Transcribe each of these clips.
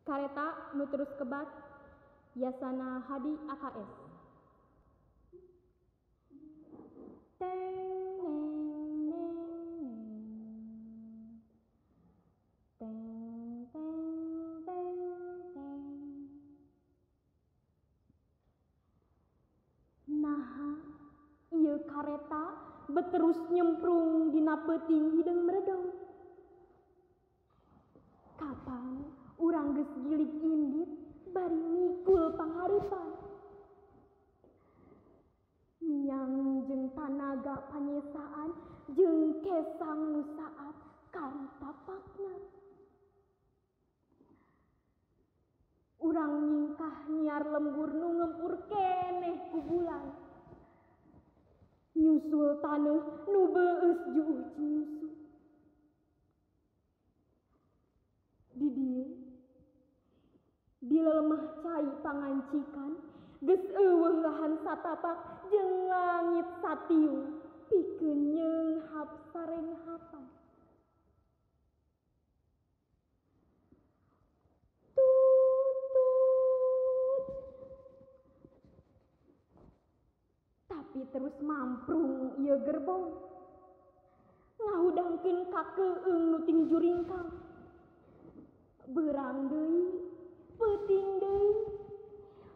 Kareta nu terus kebat Yasana Hadi AKS. Teng neng neng neng. Teng teng teng teng. Naha ieu kareta beterus nyemprung dina peuting hideung meredong. Kapan urang geus gilig indit bari mikul panghareupan. Miang jeung tanaga panyesaan jeung kesang nu saat karita pakna. Urang nyingkah nyiar lembur nu ngempur keneh ku bulan. Nyusul taneuh nu beueus juuh cinyusu. Di dieu di lelemah cai pangancikan geus eueuh lahan satapak jeung langit satiung pikeun nyeunghap sarenghapan. Tutut. Tapi terus mamprung ieu gerbong ngahudangkeun ka keung nu ting juringkang. Beurang deui, peuting deui,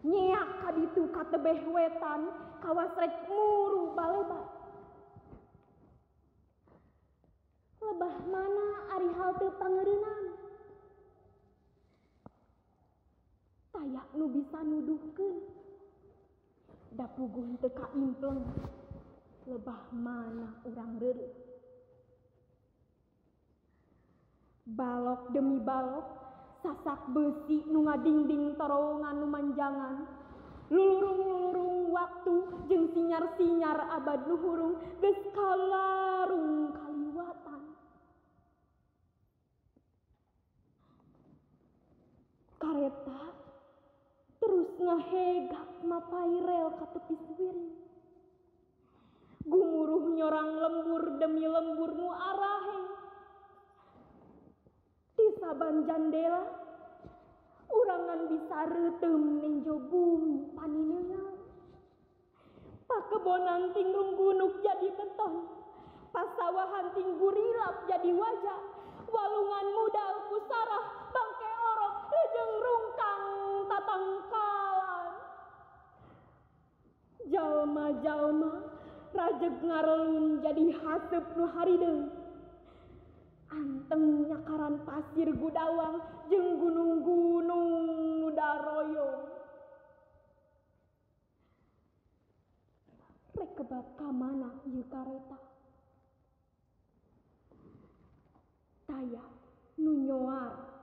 nyeak ka ditu ka tebeh wetan, kawas rek muru balebat. Lebah mana ari halte pangeureunan? Taya nu bisa nuduhkeun. Da puguh teu kaimpleng, lebah mana urang reureuh. Balok demi balok, sasak besi nu ngadingding terowongan nu manjangan. Lulurung-lulurung waktu jeung sinyar-sinyar abad nu hurung geus kalarung kaliwatan. Kareta terus ngahegak mapai rel ka tepi suwiring. Gumuruh nyorang lembur demi lembur nu araheng. Di saban jandela urangan bisa reuteum nenjo bumi panineungan. Pakebonan ting runggunuk jadi beton, pasawahan ting gurilap jadi wajah, walungan mudal kusarah bangke orok lejeng rungkang tatangkalan. Jalma-jalma rajeg ngarelun jadi haseup nu harideung. Anteng nyakaran pasir gudawang jeung gunung-gunung nu daroyong. Rek kebat ka mana ieu kareta? Taya nu nyoar